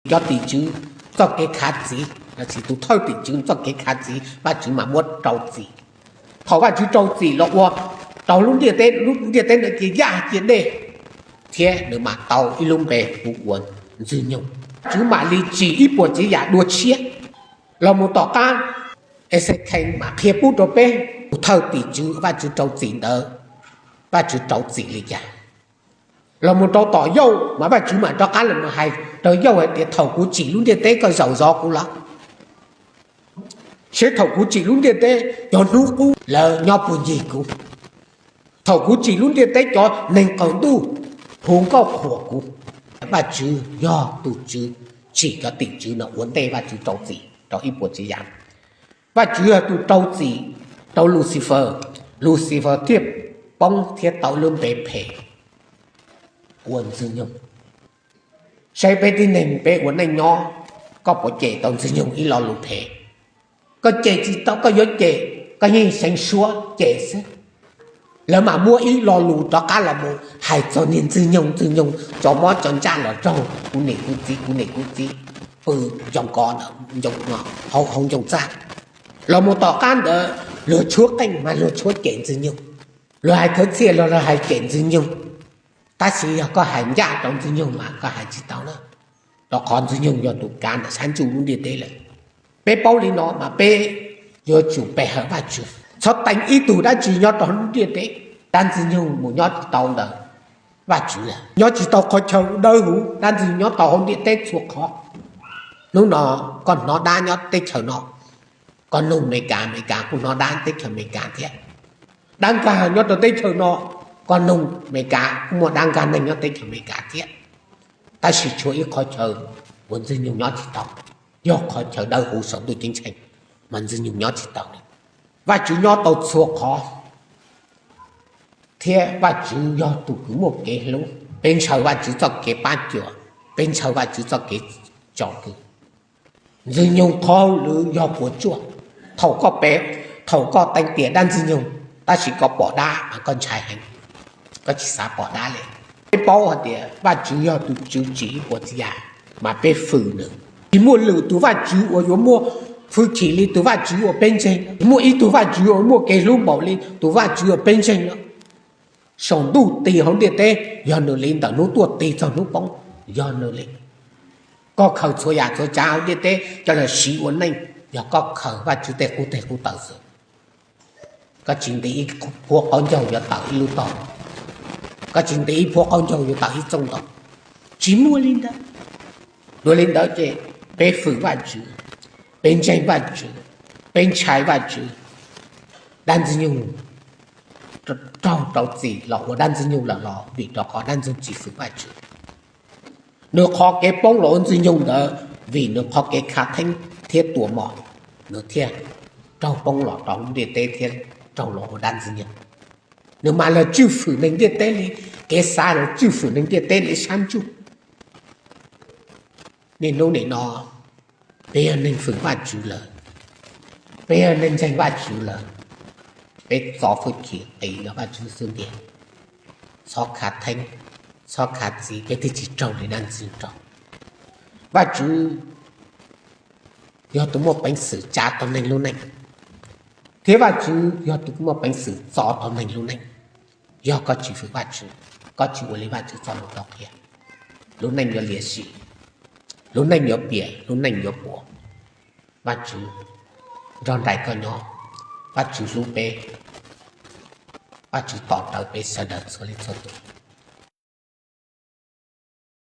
Cov tim tswv txoj kev khav txiv lossis tus thawj tim tswv txoj kev khav txiv Vajtswv mam muab rau txim. Thaum Vajtswv rau txim los ua rau lub ntiaj teb, lub ntiaj teb ntawd cia yaj cia dej, thiab nws mam tau ib lub npe hu ua Ntxwg Nyoog. Vajtswv mam li tsim ib puas tsav yam dua tshiab. Los mus tom qab, Exekees mam qhia pub rau peb tus thawj tim tswv Vajtswv rau txim ntawd, Vajtswv rau txim li cas. Los mus rau tom Yauj mas Vajtswv mam rov qab los hais rau Yauj hais tias thaum kuv tsim lub ntiaj teb koj zaum zov kuv los? Seb thaum kuv tsim lub ntiaj teb cov hnub qub lawv nyob puag ncig kuv? Thaum kuv tsim lub ntiaj teb cov neeg qaum ntuj hu nkauj qhuas kuv? Vajtswv yog tus tswv tsim cov tim tswv no ua ntej Vajtswv rau txim rau ib puas tsav yam. Vajtswv yog tus rau txim rau Luxifaws, Luxifaws thiaj poob thiab tau lub npe phem ua Ntxwg Nyoog. Saib peb tib neeg peb ua neej nyob, koj puas cem tau Ntxwg Nyoog ib lo lus phem? Koj cem tsis tau, koj yuav cem, koj yeej seev suab cem xwb. Lawv mam muab ib lo lus rov qab los mus hais txog niag Ntxwg Nyoog, Ntxwg Nyoog tso mob tso ntsaj los raug kuv niam kuv txiv, kuv niam kuv txiv pw ncoo kos ntawm hauv ncoo txaj. Los mus tom qab ntawd luag tshuab qeej mas luag tshuab cem Ntxwg Nyoog, luag hais khawv txhiaj los luag hais cem Ntxwg Nyoog. Tab sis yog koj hais ncaj rau Ntxwg Nyoog mas koj hais tsis tau na, rau qhov Ntxwg Nyoog yog tus kav ntawm sab ntsuj lub ntiaj teb lawm. Peb paub li no mas peb yuav tsum pe hawm Vajtswv, txhob teev ib tug dab tsi nyob rau lub ntiaj teb. Dab Ntxwg Nyoog mus nyob tsis tau ntawm Vajtswv lawm, nyob tsis tau qhov chaw dawb huv, dab Ntxwg Nyoog nyob tau hauv ntiaj teb txhua qhov. Hnub no koj hnov dab nyob teb chaws no, koj nug Amelikas, Amelikas kuj hnov dab teb chaws Amelikas thiab. Dab nkag nyob rau teb chaws no, koj nug Amelikas kuj muaj dab nkag neeg nyob teb chaws Amelikas thiab. Tab sis tshuav ib qhov chaw uas Ntxwg Nyoog nyob tsis tau, yog qhov chaw dawb huv saum ntuj ceeb tsheej mas Ntxwg Nyoog nyob tsis tau li. Vajtswv nyob tau txhua qhov, thiab Vajtswv yog tus kws muaj kev hlub. Peb ntshaw Vajtswv txoj kev pab cuam, peb ntshaw Vajtswv txoj kev tsom kwm. Ntxwg Nyoog qhov hauj lwm yog puas tsuaj. Thaum koj pe, thaum koj teev tiam dab Ntxwg Nyoog, tab sis koj pom dab mas koj ntshai heev, koj tsis xav pom dab li. Peb paub hais tias Vajtswv yog tus tswv tsim ib puas txiv yam, mas peb fwm nws. Tsis muaj lwm tus vaj tswv uas yuav muaj hwj chim li tus Vajtswv uas peb ntseeg, tsis muaj ib tug vaj tswv uas muaj kev hlub npaum li tus Vajtswv uas peb ntseeg no. Saum ntuj tig hauv ntiaj teb yog nws li, ntawm hnub tuaj tig txog hnub poob yog nws li. Koj khaws txhua yam txhua tsav hauv ntiaj teb coj los siv ua neej, yog koj khaws Vajtswv tej qub teg qub taw xwb. Koj tsis nti ib phuab qaub ncaug yuav tawm ib lub tog, koj tsis nti ib phuab qaub ncaug yuav tawm ib txooj ntoo. Tsis muaj li ntawd. Dua li ntawd ces peb fwm Vajtswv, peb ntseeg Vajtswv, peb ntshai Vajtswv. Dab Ntxwg Nyoog raug rau txim los ua dab Ntxwg Nyoog lawm los vim rau qhov dab Ntxwg Nyoog tsis fwm Vajtswv. Nws qhov kev poob los ua Ntxwg Nyoog ntawd vim nws qhov kev khav theeb thiab tua mom, nws thiaj raug poob los rau lub ntiaj teb thiab raug los ua dab Ntxwg Nyoog. Nws mas los tswj fwm neeg ntiaj teb li kev xav, los tswj fwm neeg ntiaj teb li sab ntsuj. Niaj hnub nim no peb yog neeg fwm Vajtswv lawm, peb yog neeg ntseeg Vajtswv lawm, peb txo hwj chim qis rau Vajtswv xwb ntiag. Txhob khav theeb, txhob khav txiv, peb thiaj tsis raug li dab Ntxwg Nyoog raug. Vajtswv yog tus muaj peev xwm tsa tau neeg lub neej, thiab Vajtswv yog tus muaj peev xwm txo tau neeg lub neej. Yog koj tsis fwm Vajtswv, koj tsis ua li Vajtswv txoj lus tau qhia, lub neej yuav liam sim, lub neej yuav piam, lub neej yuav puas. Vajtswv nrog nraim koj nyob. Vajtswv hlub peb. Vajtswv tos rawv peb sawv daws txhua leej txhua tus.